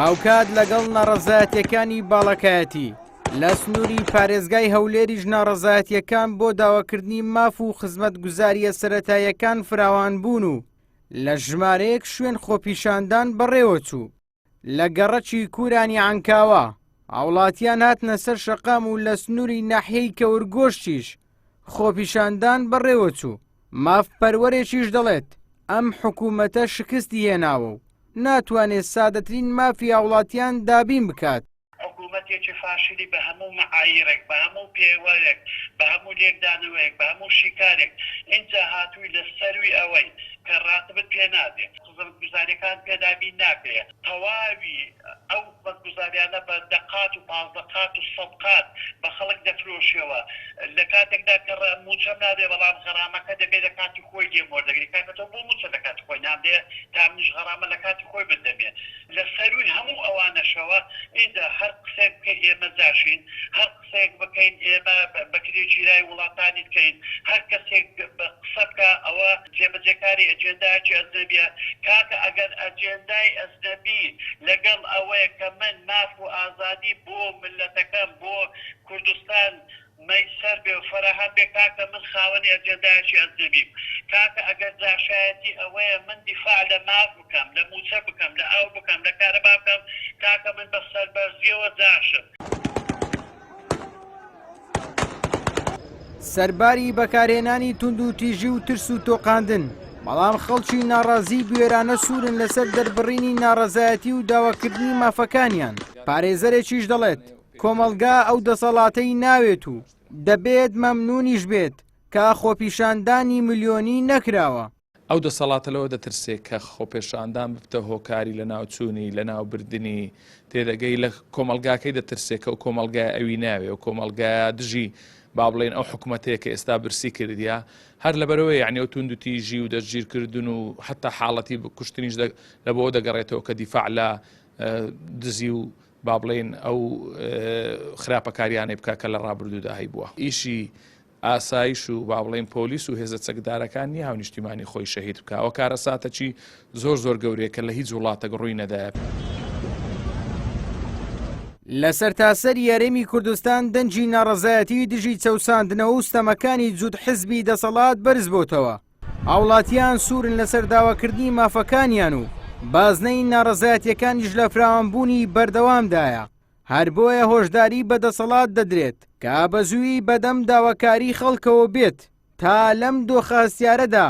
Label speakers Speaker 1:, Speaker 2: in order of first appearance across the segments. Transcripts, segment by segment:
Speaker 1: هاوکات لەگەڵ ناڕەزایەتیەکانی باڵەکایەتی، لە سنووری پارێزگای هەولێریش ناڕەزایەتیەکان بۆ داواکردنی ماف و خزمەتگوزارییە سەرەتاییەکان فراوانبوون و لە ژمارەیەک شوێن خۆپیشاندان بەڕێوەچوو. لە گەڕەکی کورانی عەنکاوە، هاوڵاتیان هاتنە سەر شەقام و لە سنووری ناحیەی کەورگۆشتیش خۆپیشاندان بەڕێوەچوو، مافپەروەرێکیش دەڵێت، ئەم حکوومەتە شکستی هێناوە و ناتوانێت سادەترین مافی هاوڵاتیان دابین بکات.
Speaker 2: حکوومەتێکی فاشلی بە هەموو مەعاییڕێک، بە هەموو پێوەرێک، بە هەموو لێکدانەوەیەک، بە هەموو شیکارێک، ئینجا هاتووی لە سەرووی ئەوەی کە ڕاتبت پێ نادێ، خزمەتگوزارییەکان پێ دابین ناکرێ، تەواوی ئەو خزمەتگوزاریانە بە دە قات و 15 قات و سەد قات بە خەڵک دەفرۆشیەوە، لە کاتێکدا کە مووچەم نادێ بەڵام غەرامەکە دەبێ لە کاتی خۆی لێم وەردەگری، کاکە تۆ بۆ مووچە لە کاتی خۆی نامدەیە تا منیش غەرامە لە کاتی خۆی بتدەمێ. لە سەرووی هەموو ئەوانەشەوە ئینجا هەر قسەیەک بکەی ئێمە جاشین، هەر قسەیەک بکەین ئێمە بەکرێگیرای وڵاتانی دکەین، هەر کەسێک قسە بکا ئەوە جێبەجێکاری ئەجێندایەکی ئەجنەبیە، کاکە ئەگەر ئەجێندای ئەجنەبی لەگەڵ ئەوەیە کە من ماف و ئازادی بۆ مللەتەکەم بۆ کوردستان مەیسەر بێ و فەراهەم بێ کاکە من خاوەنی ئەجێندایەکی ئەجنەبیم کاکە ئەگەر جاشایەتی ئەوەیە من دیفاع لە ماف بکەم لە موچە بکەم لە ئاو بکەم لە کارەبا بکەم کاکە من بە سەربەرزیەوە جاشم.
Speaker 1: سەرباری بەکارهێنانی توندوتیژی و ترس و تۆقاندن، بەڵام خەڵکی ناڕازی بوێرانە سوورن لەسەر دەربڕینی ناڕەزایەتی و داواکردنی مافەکانیان، پارێزەرێکیش دەڵێت، کۆمەڵگا ئەو دەسەڵاتەی ناوێت و دەبێت مەمنونیش بێت کە خۆپیشاندانی ملیۆنی نەکراوە.
Speaker 3: ئەو دەسەڵاتە لەوە دەترسێ کە خۆپێشاندان ببتە هۆکاری لەناوچوونی، لەناوبردنی، تێدەگەی لە کۆمەڵگاکەی دەترسێ کە ئەو کۆمەڵگایە ئەوی ناوێ و کۆمەڵگایە دژی با بڵێین ئەو حکومەتەیە کە ئێستا برسی کردیە هەر لەبەرەوەی یعنی ئەو توندوتیژی و دەستگیرکردن و حتا حاڵەتی کوشتنیش لە بۆ دەگەڕێتەوە کە دیفاع لە دزی و با بڵێین ئەو خراپەکاریانەی بکا کە لە ڕابردوودا هەیبووە. ئیشی ئاسایش و با بڵێین پۆلیس و هێزە چەکدارەکان نییە هاونیشتیمانی خۆی شەهید بکا. ئەوە کارەساتەکی زۆر زۆر گەورەیە کە لە هیچ وڵاتەک ڕووی نەدایە.
Speaker 1: لە سەرتاسەری هەرێمی کوردستان دەنگی ناڕەزایەتی دژی چەوساندنەوە و ستەمەکانی جووت حزبی دەسەڵات بەرزبۆتەوە. هاوڵاتیان سوورن لەسەر داواکردنی مافەکانیان و بازنەی ناڕەزایەتیەکانیش لە فراوانبوونی بەردەوامدایە، هەر بۆیە هۆشداری بە دەسەڵات دەدرێت کە بەزوویی بەدەم داواکاری خەڵکەوە بێت تا لەم دۆخە هەستیارەدا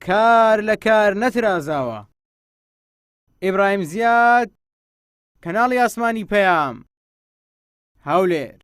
Speaker 1: کار لە کار نەترازاوە. ئیبراهیم زیاد، کەناڵی ئاسمانی پەیام، هەولێر.